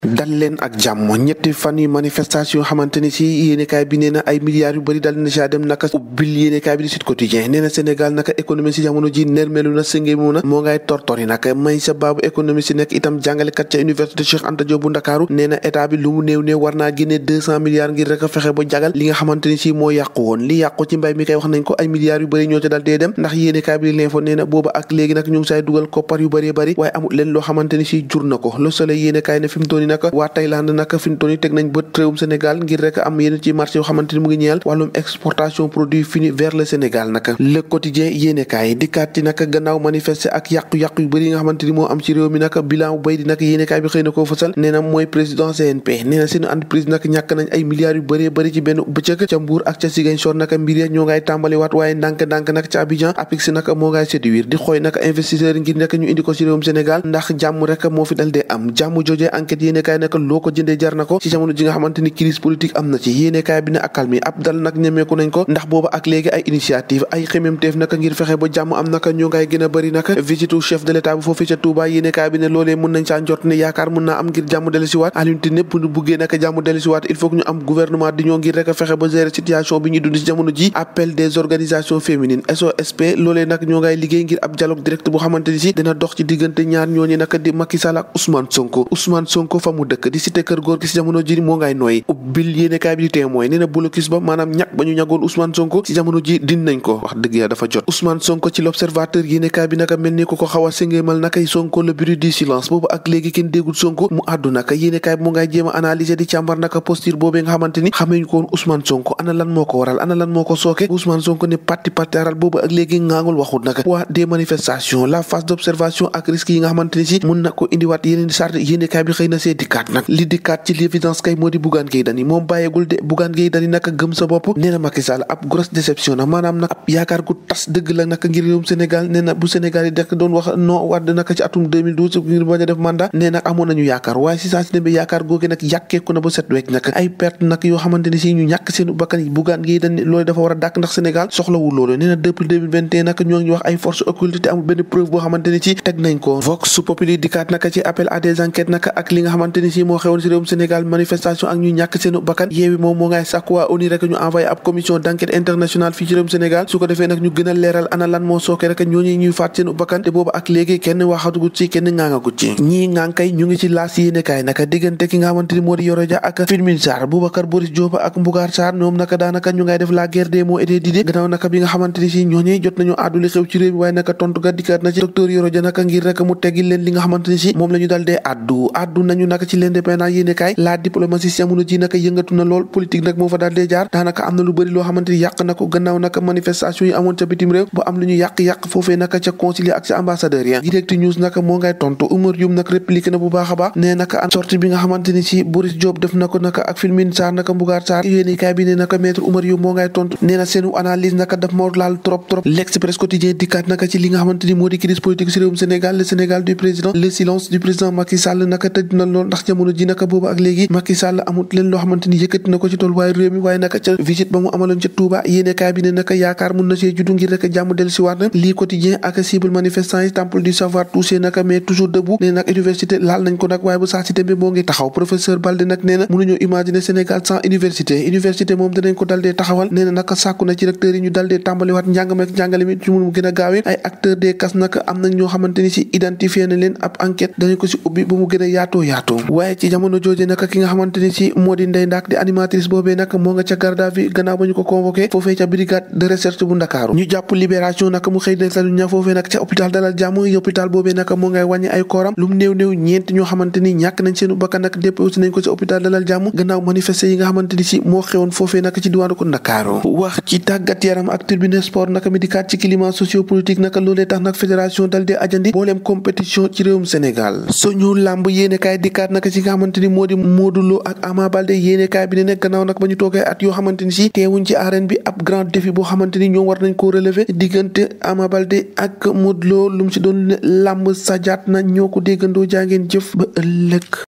dal leen ak jàmm ñetti fan yu manifestation xamante ni si yéenekaay bi nee na ay milliards yu bëri dal na si dem naka ubbil yéenekaay bi di Sud Quotidien nee na Sénégal naka économie si jamono ji nermelu na sëngéemu na moo ngay tortori naka may sa baabu économie si nekk itam jàngalekat ca université Cheikh Anta Diop bu Ndakaaru nee na état bi lu mu néew néew war naa génne 200 milliards ngir rek a fexe ba jagal li nga xamante ni si moo yàqu woon li yàqu ci mbay mi kay wax nañ ko ay milliards yu bëri ñoo ca dal dee dem ndax yéenekaay bi l'info nee na booba ak léegi nag ñu ngi saay dugal koppar yu bëree bëri waaye amul leen loo xamante ni si jur na ko Le Soleil yéenekaay ne fi mu toll nii naka waa Thaïlande naka fi mu toll nii teg nañ bët réewum Sénégal ngir rek am yenn ci marché yoo xamante ni mu ngi ñeel wàllum exportation produits finis vers le Sénégal naka Le Quotidien yéenekaay dikkaat ci naka gannaaw manifester ak yàqu-yàqu yu bëri yi nga xamante ni moo am ci réew mi naka bilan bu bay di naka yéenekaay bi xëy na koo fësal nee na mooy président CNP nee na seen entreprise naka ñàkk nañ ay milliards yu bëree bëri ci benn bëccëg ca Mbour ak ca Ziguinchor naka mbir ya ñoo ngay tàmbaliwaat waaye ndànk-ndànk naka ca Abidjan APIX naka moo ngay séduire di xooy naka investisseurs ngir naka ñu indi ko ci réewum Sénégal ndax jàmm rek moo fi dal dee am jàmm joojee enquête yéenekaay naka loo ko jëndee jar na ko ci jamono ji nga xamante ni crise politique am na ci yéenekaay bi ne accalmie ab dal nag ñemeeku nañ ko ndax booba ak léegi ay initiative ay xememteef naka ngir fexe ba jàmm am naka ñoo ngay gën a bëri naka visitu chef de l'état bu foofee ca Touba yéenekaay bi ne loolee mën nañ saa njort ne yaakaar mën naa am ngir jàmm dellusiwaat Alioune Tine bu ñu buggee naka jàmm dellusiwaat il faut que ñu am gouvernement di ñoo ngir rek a fexe ba gérer situation bi ñuy dund ci jamono ji appel des organisations féminines SOSP loolee nag ñoo ngay liggéey ngir ab dialogue direct bu xamante ni si dina dox ci diggante ñaar ñooñu naka di Macky Sall ak Ousmane Sonko fa mu dëkk di cité kër góor gi ci jamono ji moo ngay nooy ubbil yéenekaay bi di Témoin nee na blocus ba maanaam ñàkk ba ñu ñàggoon Ousmane Sonko ci jamono ji din nañ ko wax dëgg ya dafa jot Ousmane Sonko ci l'Observateur yéenekaay bi naka mel ni ko xaw a sëngeemal naka Sonko le bruit du silence boobu ak léegi kenn déggul Sonko mu àddu naka yéenekaay bi mu ngay jéem a analyser di càmbar naka posture boobee nga xamante ni xameñu ko woon Ousmane Sonko ana lan moo ko waral ana lan moo ko sooke Ousmane Sonko ne pataaral boobu ak léegi ngaangul waxut naka waa des manifestations la phase d'observation ak risque yi nga xamante ni si mun na ko indiwaat yeneen sart yéenekaay bi xëy na see dikkaat nag li dikkaat ci l'évidence kay moo di Bougane Gueye Dany moom bàyyeegul de Bougane Gueye Dany naka gëm sa bopp nee na Macky Sall ab grosse déception na maanaam nag ab yaakaar gu tas dëgg la naka ngir réewum Sénégal nee na bu Sénégal yi dekk doon wax non Wade naka ci atum 2012 ngir bañ a def mandat nee nag amoon nañu yaakaar waaye si saa si demee yaakaar googu nag yàkkeeku na ba set wecc nag ay perte nag yoo xamante ni si ñu ñàkk seen bakkan yi Bougane Gueye Dany loolu dafa war a dàkk ndax Sénégal soxlawul loolu nee na depuis 2021 nag ñoo ngi wax ay forces occultes te amul benn preuve boo xamante ni ci teg nañ ko Vox Populi dikkaat naka ci appel à des enquêtes naka ak li nga xamante ni si moo xewoon si réewum Sénégal manifestation ak ñu ñàkk seen bakkan Yewwi moom moo ngay sàkku waa ONU rek ñu envoyé ab commission d'enquête internationale fii ci réewum Sénégal su ko defee nag ñu gën a leeral ana lan moo sooke rek ñooñu ñuy faat seen bakkan te boobu ak léegi kenn waxatugut ci kenn ngaangagut ci ñii ngaangkay ñu ngi ci laas yéenekaay naka diggante ki nga xamante ni moo di Yoro Dia ak Firmin Sarr Boubacar Boris Diop ak Mbougar Sarr ñoom naka daanaka ñu ngay def la guerre des mots et des idées gannaaw naka bi nga xamante ni si ñooñu jot nañu àddu li xew ci réew mi waaye naka tontu ga dikkaat na ci docteur Yoro Dia naka ngir rek mu teggil leen li nga xamante ni si moom la ñu dal dee àddu nañu naka ci l'Indépendant yéenekaay la diplomatie si jamono ji naka yëngatu na lool politique nag moo fa daal dee jaar daanaka am na lu bëri loo xamante ni yàq na ko gannaaw naka manifestation yi amoon ca bitim réew ba am lu ñu yàq foofee naka ca consulat ak ca ambassadeur ya Direct News naka moo ngay tontu Oumar Youm nag répliqué na bu baax a baax nee naka an sortie bi nga xamante ni si Boris Diop def na ko naka ak Firmin Sarr naka Mbougar Sarr yéenekaay bi ne naka maître Oumar Youm moo ngay tontu nee na seenu analyse naka daf moo laal trop L'Express quotidien dikkaat naka ci li nga xamante ni moo di crise politique si réewum Sénégal le Sénégal du président le silence du président Macky Sall naka tëj na lool ndax jamono ji naka boobu ak léegi Macky Sall amut leen loo xamante ni yëkkati na ko ci tolluwaay réew mi waaye naka ca visite ba mu amaloon ca Touba yéenekaay bi ne naka yaakaar mun na see juddu ngir rek jàmm dellu si waat na lii quotidien ak cible manifestant yi temple du savoir touché naka mais toujours debout nee nag université laal nañ ko nag waaye bu saa si tembe moo ngi taxaw professeur Baldé nag nee na mënuñoo imaginer Sénégal sans université moom dinañ ko dal dee taxawal nee na naka sàkku na ci recteurs yi ñu dal dee tàmbaliwaat njàngale mi ci mu gën a gaawee ay acteurs des cas naka am nañ ñoo xamante ni si identifié na leen ab enquête dañu ko si ubbi ba mu gën a yaatoo waaye ci jamono jooje naka ki nga xamante ni si moo di Ndeye Ndack di animatrice boobee nag moo nga ca garde à vue gannaaw ba ñu ko convoqué foofee ca brigade de recherche bu Ndakaaru ñu jàpp libération nag mu xëy na ña foofee nag ca hôpital Dalal Jàmm hôpital boobee nag moo ngay wàññi ay kooram lu mu néew ñeent ñoo xamante ni ñàkk nañ seen bakkan nag déposé nañ ko ci hôpital Dalal Jàmm gannaaw manifesté yi nga xamante ni si moo xewoon foofee nag ci diwaanu ko Ndakaaru wax ci tàggat yaram ak tribune sport nag mi dikkaat ci climat sociopolitique nag loolee tax nag fédération dal dee ajandi booleem compétition ci réewum Sénégal suñu làmb yéenekaay dikkaat nag ci nga xamante ni moo di Modou Lo ak Ama Baldé yéenekaay bi ne nekk gannaaw nag ba ñu toogee at yoo xamante ni si teewuñ ci arène bi ab grand défi boo xamante ni ñoom war nañ koo relever diggante Ama Baldé ak Modou Lo lu mu si doon làmb sajaat na ñoo ko déggandoo jaa ngeen jëf ba ëllëg